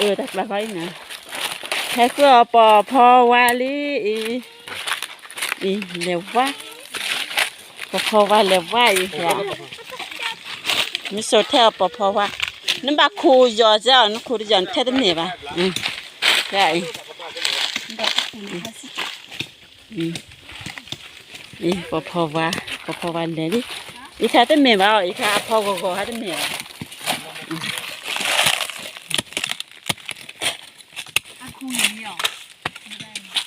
တၢ်ကျါဃီအံၤနၤ, ဟဲဃုအီၣ်ပိာ်ဖီဝါလံအံၤ, အံၤလဲၤဝါ, ပိာ်ဖီဝါလဲၤဝါအံၤ, မ့ၢ်စိာ်ထဲအီၣ်ပိာ်ဖီဝါ, နဘၣ်ခူၣ်ယီၤစဲအီၤ, နခူၣ်တယီၤနထဲတမ့ၢ်ဘၣ်, အံၤ အံၤ ပိာ်ဖီဝါ, ပိာ်ဖီဝါလဲၤလံ, အံၤခါတမ့ၢ်ဘၣ်အီၤ, အံၤခါအဖီဂီၤဂီၤခါတမ့ၢ်ဘၣ်,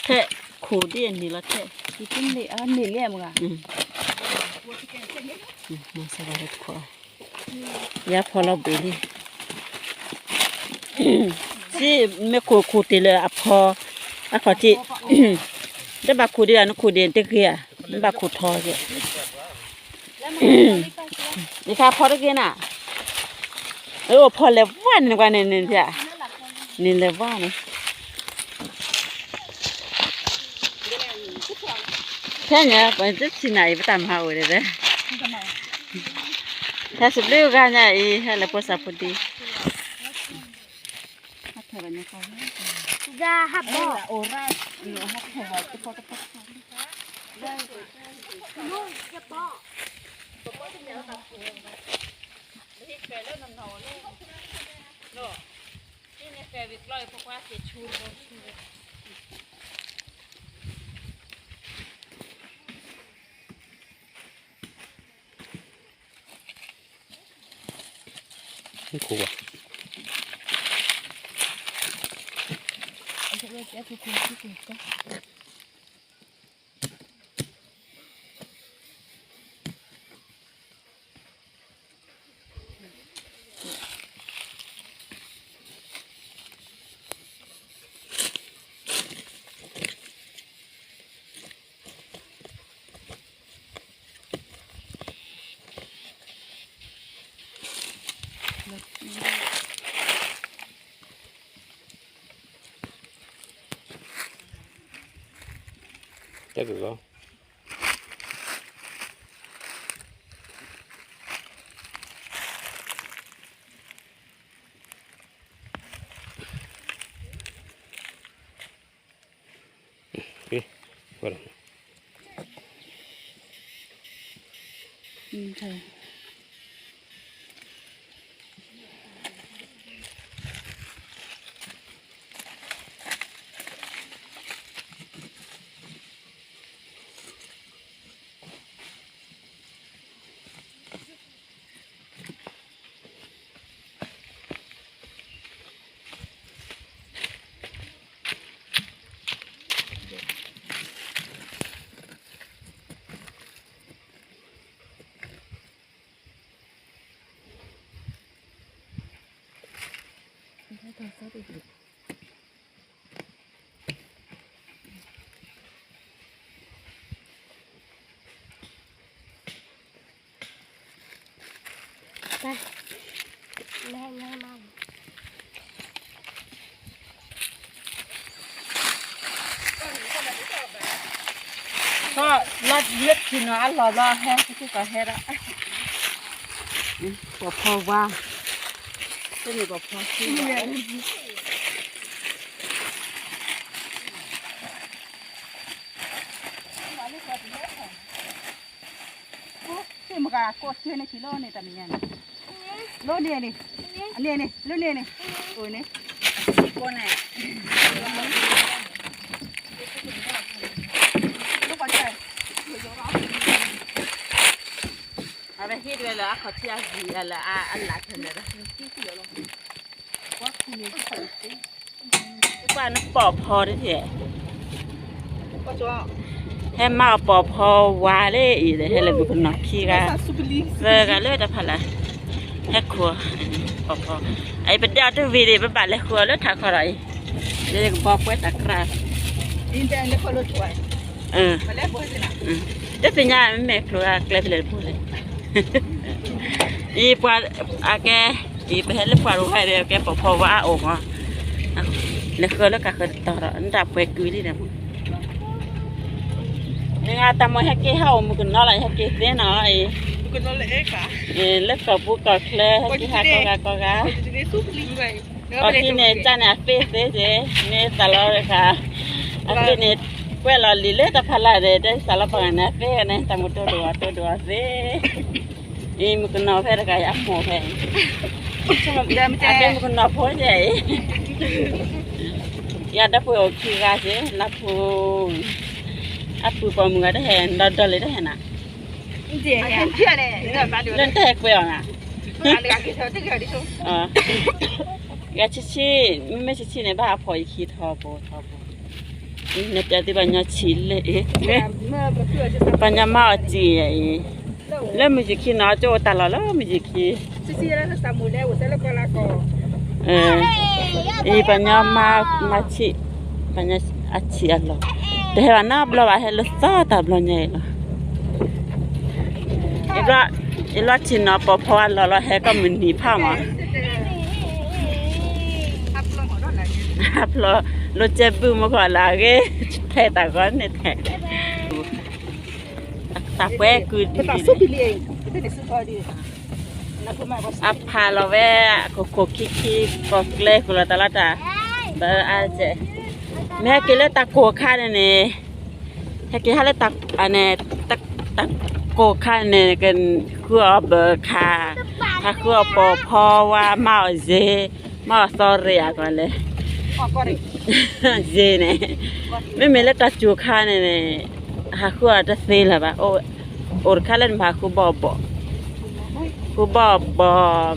ထဲခူၣ်ဒ်အန့ၣ်လီၤထဲ, န့ၣ်လမဂၤ, ယါဖီလီၤဘှံးလံ, စံမ့ၢ်ခူၣ်ခူၣ်တ့ၢ်လၢအဖီ, အခီၣ်ထံး, တဘၣ်ခူၣ်ဒ်ဒီးနခူၣ်ဒ်တဂ့ၤဧါ, နဘၣ်ခူၣ်ထီက့ၤ, ယခါဖီတဂ့ၤနၤ, အိၣ်ဖီလဲၤဝါန့ၣ်နကွၢ်န့ၣ်န့ၣ်, န့ၣ်လဲၤဝါန့ၣ် ဖဲညါ ပှၤတထံၣ်နၤအံၤ ပတၢ်မၤအိၣ်ဒီး, ဟဲစဘျုးဂၤညါအံၤ ဟဲလၢဖိသၣ်ဖိဒံ, မ့ၢ်ခူၣ်ဘၣ်. တၢ်ကဂီၤ. ထီၣ်လၢလၢခံနီၤ အလီၤဘျီဟဲ ကစ့ၢ်ကီးဟဲဒၣ် ပိာ်ဖီဝါ တန့ၣ်ပိာ်ဖီဆူ မ့ၢ်မဂၤကိးကဲန့ၣ် က့ၤလီၤန့ၣ် တၢ်မဲာ်ညါန့ၣ် လီၤန့ၣ်န့ၣ် အန့ၣ်န့ၣ် လၢန့ၣ်န့ၣ် အိၣ်န့ၣ် ကိးန့ၣ် လၢကီၢ်ကဲ အဝဲဟ့ၣ်ဒွဲလၢအခီၣ်ထံးအဂံၢ်အလၢအလၢထဲလဲၣ် ကွၢ်နပိာ်ဖီတထံၣ် ဟဲမၤအီၣ်ပိာ်ဖီဝါလၢအံၤဒီး ဟဲလၢပကနီၤခံဂၤ သၢဂၤလၢတၢ်ဖးလၢ် ဟဲခိၣ် ပိာ်ဖီ အံၤပဒဲအီၤတဝံၤဒီး ပဘၣ်လဲၤဃုအီၤလၢထးခီဒီးအံၤ လၢကဘီပှဲၤတၢ်ကြၢ် တသ့ၣ်ညါမ့ၢ်ကျိၤအကျဲဖဲလဲၣ်တဘိလဲၣ် အံၤပှၤအကဲ အံၤပဟဲလၢပှၤရူဝဲဒီး ကဲပိာ်ဖီဝါအအိၣ်မး လဲၤဃုလၢကးဃုတတီၤဒီး နတၢ်ပှဲၤကွံာ်လံဒီး နဂၤတၢ်မၤဟဲက့ၤဟဲအိၣ်မုၢ်ကနီၤလီၤ ဟဲက့ၤသ့နီၤအံၤ လၢကီၢ်ပူၤကီၢ်ချၢ ဟဲက့ၤဟးကိးဂၤကိးဂၤ အီၣ်ခံန့ၣ် ကၢ်န့ၣ်အသ့ၣ်သ့ၣ်က့, မ့ၢ်သးလီတခါ, အသ့ၣ်န့ၣ် ကွဲးလီၤလံာ်လၢတၢ်ဖးလၢ်န့ၣ် တဲသးလီပှၤဂၤန့ၣ် အသ့ၣ်န့ၣ် တၢ်မူတိၢ်ဒိၣ်အီၤတိၢ်ဒိၣ်အီၤသ့, အံၤမုၣ်ကနီၤဖဲတဂၤအံၤ အမိၢ်ဖဲအံၤ, အသ့ၣ်မုၣ်ကနီၤဖိကဲအံၤ, ယၤဒီပုၢ်ဝဲၢ်အိၣ်ခံဂၤက့, နၢ်ဖူ, အပုၢ်ပိာ်မုၣ်ဂၤတဟဲ, ဒီးဒီလ့ၤတဟဲနၤ, လၢနတဟဲကွဲးအီၤနၤ, ဂၤဆံးဆံး, မ့မ့ၢ်ဆံးဆံးန့ၣ် ဘၣ်အဖီၣ်ယခံထီဘိထီဘိ, နပျဲသုပှၤညီဆံးလဲၣ်, ပှၤညီမါအီၣ်စံးယၤအံၤ, လၢမုၢ်ယခံနီၤ ကၠိအိၣ်တၢ်လီၢ်လၢမုၢ်ယခံ အံၤပှၤညီမါဆံး, ပှၤညီအဆံးအလီၢ်, တဟဲဘၣ်နီတဘျီဘၣ် ဟဲလၢသီတၢ်ဘျီညါအံၤလီၤ, ယဘျီဆံးနီၤ ပိာ်ဖီဝါလီၤလီၤ ဟဲကီၢ်မုၢ်နံၤဖးမး, ဖျိ လိကဲဘုၣ်မုၢ်ခီလၢအဂ့ၤ, ထဲတၢ်ဂီၤန့ၣ်ထဲ တၢ်ပှဲၤကုၢ်ဒ်န့ၣ်, အဖးလီၤဝဲ အခိၣ်ခိၣ်ခံခံ, ပီၣ်ကျဲဃုာ်လီၤတၢ်လီၤတၢ်, ဘၣ်အါစဲး, မ့ၢ်ဟဲက့ၤလၢတၢ်ကိၢ်ခါန့ၣ်န့ၣ်, ဟဲက့ၤဟဲလၢတၢ်ကိၢ်ခါန့ၣ်န့ၣ် ဃုအီၤဘၢခါ, ဟးဃုအီၤပိာ်ဖီဝါ မၤအီၤစ့, မၤအီၤသီရ့အကီးလဲၣ် စ့န့ၣ်, မ့မ့ၢ်လၢတၢ်ကိၢ်ခါန့ၣ်န့ၣ်, ဟးဃုအီၤတသ့လၢၤဘၣ်, အိၣ်တခါလၢနဘၣ်ဃုဘီၣ်ဘီၣ်, ဃုဘီၣ်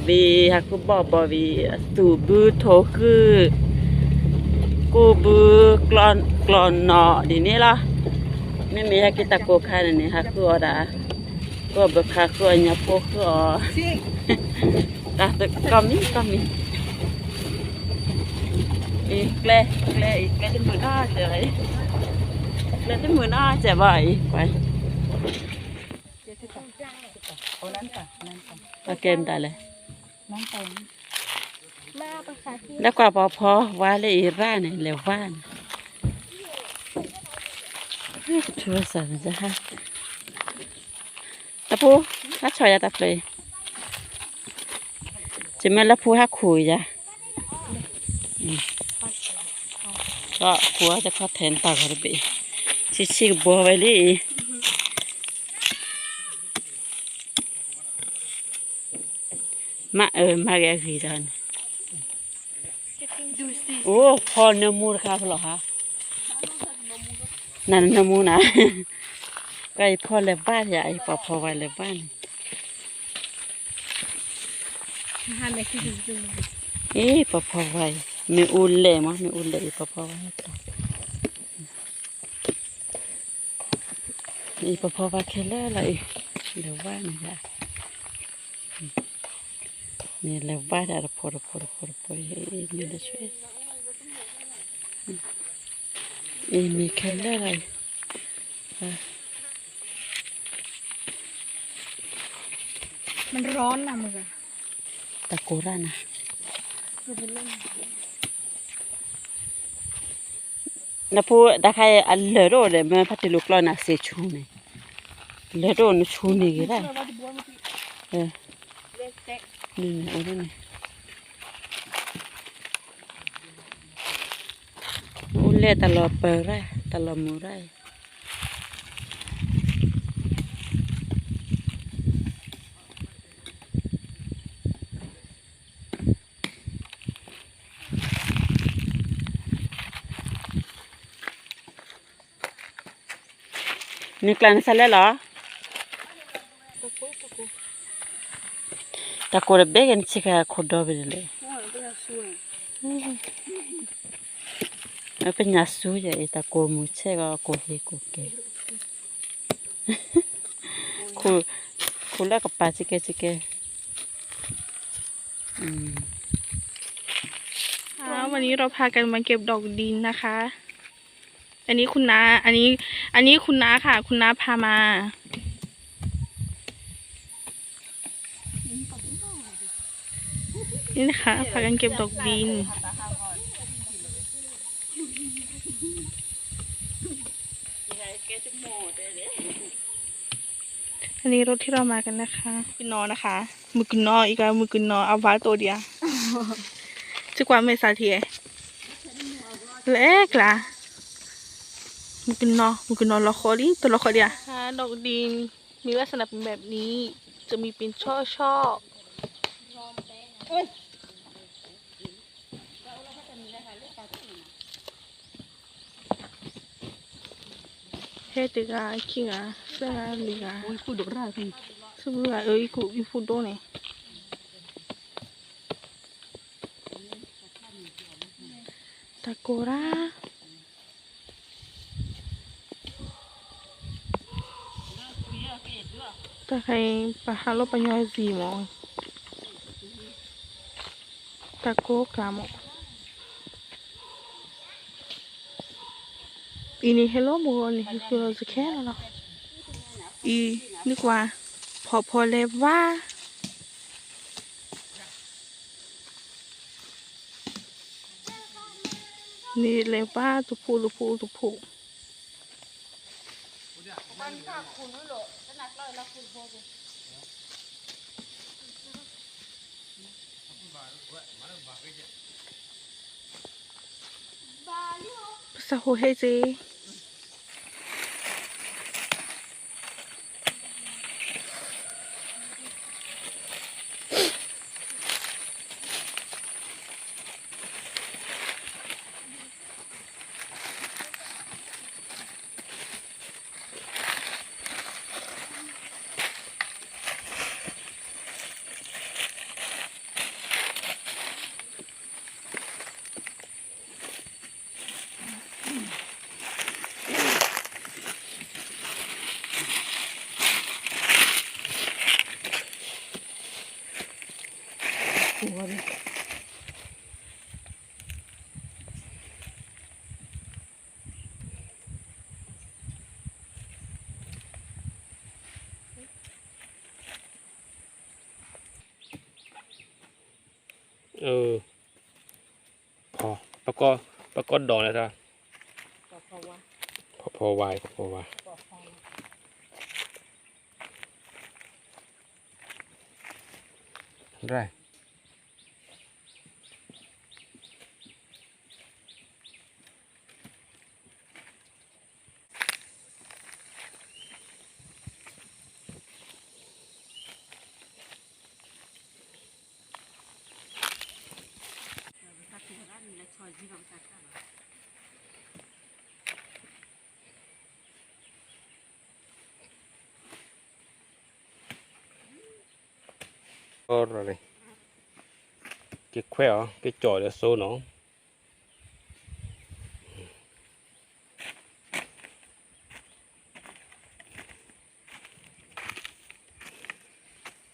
ဘီၣ်ဝံၤ ဟးဃုဘီၣ်ဘီၣ်ဝံၤ သူၣ်ဘုထိၣ်ဃု, ကူဘု, ကျီၢ်နီၣ်ဒ်န့ၣ်လီၤ, မ့မ့ၢ်ဟဲက့ၤတၢ်ကိၢ်ခါန့ၣ်န့ၣ် ဟးဃုအီၤဒၣ်, ဃုအီၤဘၢခါ ဃုအီၤညၣ်ဖိ ဃုအီၤ တၢ်ကိၢ်မံၤကိၢ်မံၤ, အံၤကျဲ, ကျဲအံၤ ကျဲတမုာ်နီတစဲးဘၣ်အံၤ, ကျဲတမုာ်နီတစဲးဘၣ်အံၤ, ပကဲမတၤလဲၣ်, လၢကွၢ်ပိာ်ဖီဝါလၢအံၤရၣ်န့ၣ် လဲၤဝါန့ၣ် ထူစၢ်န့ၣ်, လၢဖိ, ဟးဆီၣ်ယၤတၢ်ဖျၢၣ်အံၤ, ယမ့ၢ်လၢဖိဟးခိၣ်ယၤ, ဒီးခိၣ်တခီထဲနတၢ်ဂီၤတဘ့ၣ်, ဆံးဆံးကဘီဝဲလံအံၤ, မ့ၢ်အၢ မ့ၢ်ဂ့ၤအဂ့ၤဒီးန့ၣ်, အိၣ်ဖီနၢမူတခါဖလီၤဟါ, နနၢမူနၤ, ကယဖီလဲၤဘၣ်ယၤ အံၤပှၤဖီဝါလဲၤဘၣ်န့ၣ်, အံၤပှၤဖီဝါအံၤ မ့ၣ်အူလဲၣ်မး မ့ၣ်အူလဲၣ်အံၤပှၤဖီဝါ, အံၤပှၤဖီဝါခဲလၢာ်လီၤအံၤ, လဲၤဝါန့ၣ်ယၤ, န့ၣ်လဲၤဝါဒၣ်တဖိတဖိတဖိတဖိ, မ့ၢ်လၢဆွဲ, အံၤမ့ၢ်ခဲလၢာ်လီၤအံၤ, မ့ၢ်ရီနၤမ့ၢ်, တၢ်ကိၢ်ရၣ်နၤ, နဖိတၢ်ခါအံၤအလၢာ်တအိၣ်ဒီး မ့ၢ်ဖးတံၢ်လိာ်ကျီနၤစ့ၢ်ဆူန့ၣ်, လၢာ်တအိၣ်နဆူန့ၣ်ဂ့ၤဒၣ်, မ့ၢ်အိၣ်ဒ်န့ၣ်, အိၣ်လဲၣ်တၢ်လီၤပၢၤရၣ် တၢ်လီၤမုာ်ရၣ်အံၤ နကျါနဆါလဲၣ်လီၤ, တၢ်ကိၢ်တဘ့ၣ်ကဲနဆံးခါခိၣ်ဒီဘ့ၣ်ဒ်လဲၣ်, ပညၣ်ဆူယၤအံၤ တၢ်ကိၢ်မုာ်ဆဲးကီး ကိၢ်ဟ့ၣ်ကိၢ်ကဲ, ခိၣ်လၢကပၤဆံကဲဆံကဲ, อ่า วันนี้เราพากันมาเก็บดอกดินนะคะ อันนี้คุณน้า อันนี้ อันนี้คุณน้าค่ะ คุณน้าพามา นี่นะคะ พากันเก็บดอกดิน อันนี้รถที่เรามากันนะคะ မုၣ်ကနီၤนะคะ မုၣ်ကနီၤ အံၤက မုၣ်ကနီၤ အဝါတိၢ်ဒံးဧါ စ့ၢ်ကွၢ်မဲာ်စးထံၣ်, လဲၤကျါ, မုၢ်ကနီၤ မုၢ်ကနီၤလီၤဃီလံ တလီၤဃီလံဧါ. ดอกดิน มีลักษณะเป็นแบบนี้ จะมีเป็นช่อๆ ဟဲတဂၤ ခံဂၤ သၢဂၤ လွံၢ်ဂၤ, ဆူဘုဂၤ အၢ အံၤခိၣ် အံၤဖိဒိၣ်န့ၣ်, တၢ်ကိၢ်ဒၣ် တၢ်ခါအံၤ ပဟးလီၤပညီစံမး, တၢ်ကိၢ်ကျါမး, အံၤန့ၣ်ဟဲလီၤမုၢ်ဂီၤန့ၣ် ဟဲဃုာ်လီၤစခါလီၤလီၤ, အံၤ နကွၢ် ဖီဖီလဲၤဘၣ် န့ၣ်လဲၤဘၣ်တဖုတဖုတဖု. ပစးဟိဟဲက့ၤ ပကီၢ်ဒိးန့ၣ်တၢ်, ဖီဖီဝါ ဖီဖီဝါ, က့ၤခွဲးအီၤ က့ၤကၠီၣ်ဒီးစိနီၤ.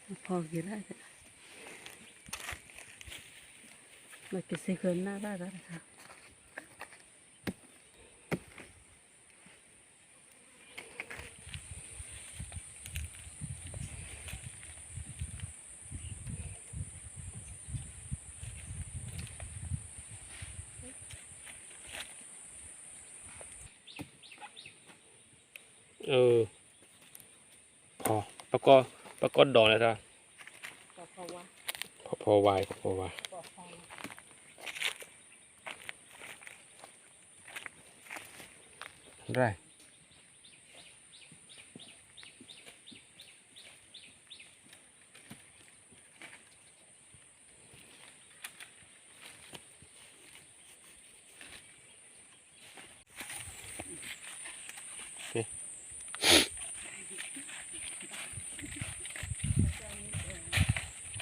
ဖီက့ၤဒၣ်, လီၤက့ၤစ့ဃၢ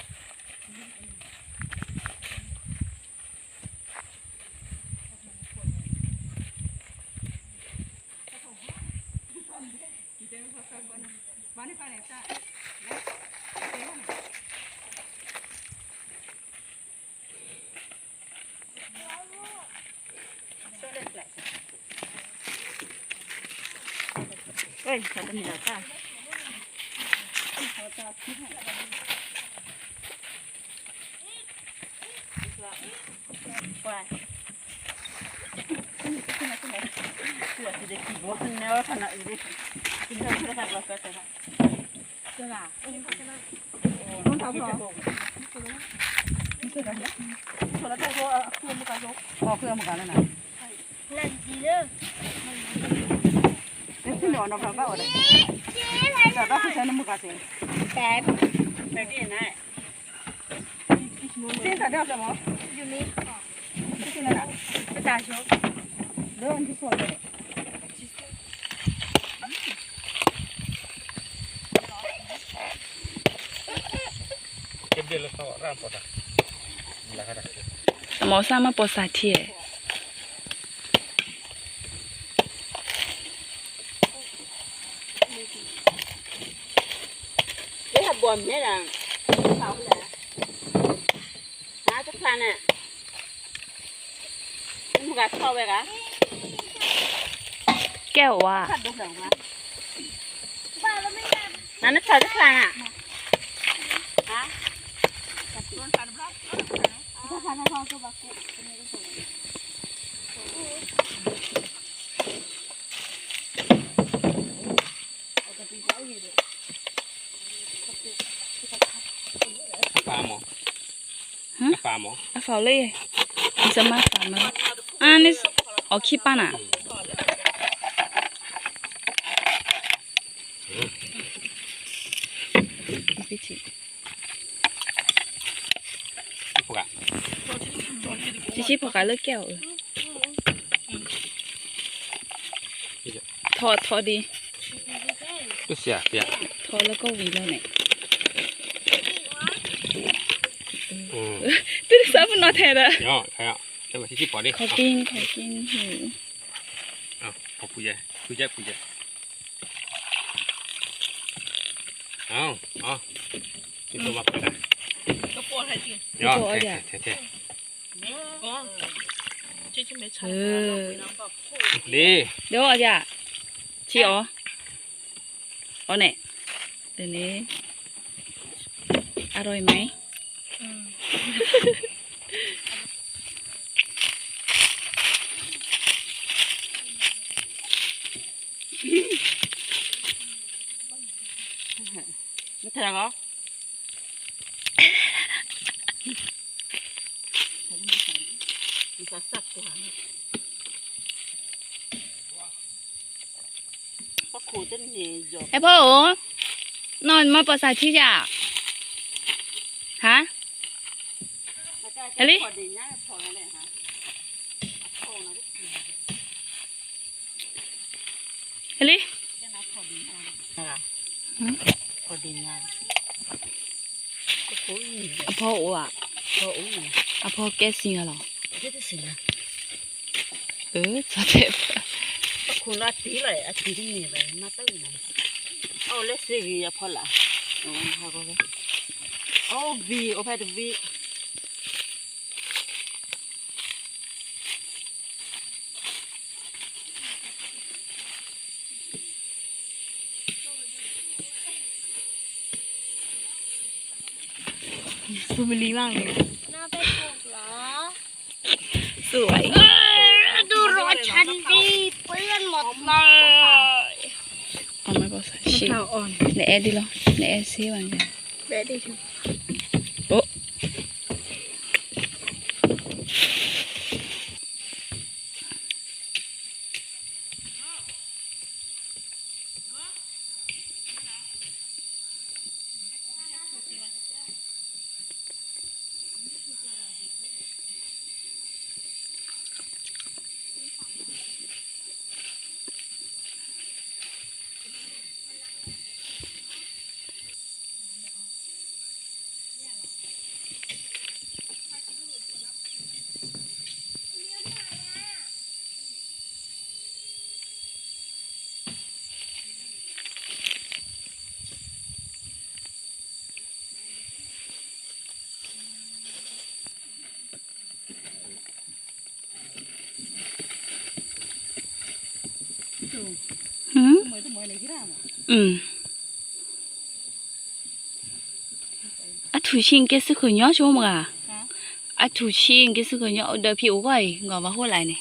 ၤနၢ်ဘၣ်ဒၣ်တခါ. ပကီၢ်ဒိးန့ၣ်တၢ်, ဖီဖီဝါ ဖီဖီဝါ, လၢနံၤလၢ တဆံန့ၣ်အီၤနီၤ ဘၣ်အီၤဒီး တၢ်ဘၣ်ဃုစၢနမုၢ်ဂၤစဲး သ့သးဒီဖျၢၣ်မး ယူၤမ့ ပတၢ်ဆိ လၢနကဆိၣ်လၢ တမီၤစၢ်မ့ၢ်ပီၤစးထံဧါ လၢဟးဘီၣ်မဲဒၣ် ဟါတဖျါန့ၣ် မုၢ်ဂၤထီၣ်ဝဲဂၤ ကဲဝါ နနထီၣ်တဖျါနၤ ဟါ အပာ်မး ဟမ် အပာ်မး အဖးလၢယဲ နစမၤဖးမး အါန့ၣ် အီၣ်ခံပာ်နၤ ဖီဂၤ တဆံဖီဂၤလၢကဲအီၤ ထီထီဒံး ထီလၢကီၢ်ဝံၤလီၤန့ၣ် တုၤဆၢပနီၣ်ထဲဒီး ခီကင်း ခီကင်း ဖုယဲ ဖုယဲ ဖုယဲ ထဲထဲ ဒီးအီၤဒၣ် ဆံအီၤ အီၤန့ၣ် ဒီးန့ၣ် အါထီၣ်အံၤမး နထဲဂီၤ ဟဲဖီအိၣ် နီၢ်မၤပီၤစးထံယၤ ဟါ ဟဲလံ ဟဲလံ အဖီအိၣ်ဧါ အဖီကဲစံလီၤ အခိၣ်လၢအတံၤလီၤ အတံၤတန့ၢ်ဘၣ် မၤတၢ်အံၤနီၤ အိၣ်လၢစ့ဂံၤအဖီလာ် အိၣ်ဝံၤ အိၣ်ဖဲတဝံၤ သူဘလံမးန့ၣ် သူဝဲ ดูรถฉันดิ เปื้อนหมดเลย အီၣ်မးပီၤစးထံ နအဲၣ်ဒ်လီၤ နအဲၣ်စ့ဘၣ်န့ၣ် အိၣ် အထူၣ်ဆံးကဲစ့ၢ်ကီးညီဆိမဂၤ, အထူၣ်ဆံးကဲစ့ၢ်ကီးညီ ဒီးဖံးအိၣ်ဂီၢ်အံၤ ဂီၢ်မၤဟိလၢန့ၣ် ဝဲ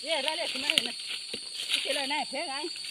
ရၣ်လၢ်လၢ် က့ၤလၢ်န့ၣ် ဖဲဂၤ